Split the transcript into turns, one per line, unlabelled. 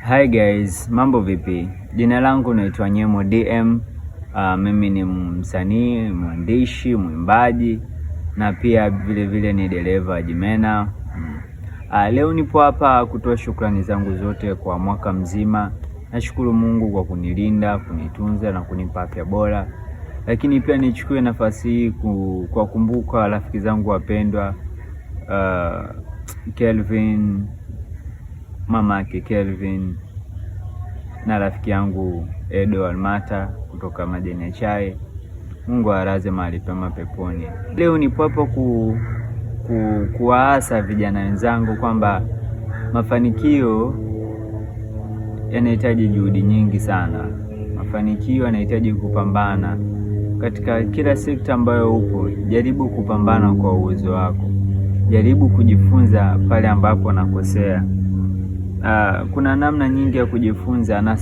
Hi guys, mambo vipi? Jina langu naitwa Nyemo DM. Mimi ni msanii, mwandishi, mwimbaji na pia vile vile ni dereva wa Jimena. Leo nipo hapa kutoa shukrani zangu zote kwa mwaka mzima. Nashukuru Mungu kwa kunilinda, kunitunza na kunipa afya bora, lakini pia nichukue nafasi hii kuwakumbuka rafiki zangu wapendwa, Kelvin, mama yake Kelvin na rafiki yangu Edo Almata kutoka Majani ya Chai. Mungu awalaze mahali pema peponi. Leo nipo hapo kuwaasa vijana wenzangu kwamba mafanikio yanahitaji juhudi nyingi sana. Mafanikio yanahitaji kupambana katika kila sekta ambayo upo. Jaribu kupambana kwa uwezo wako, jaribu kujifunza pale ambapo nakosea. Kuna namna nyingi ya kujifunza na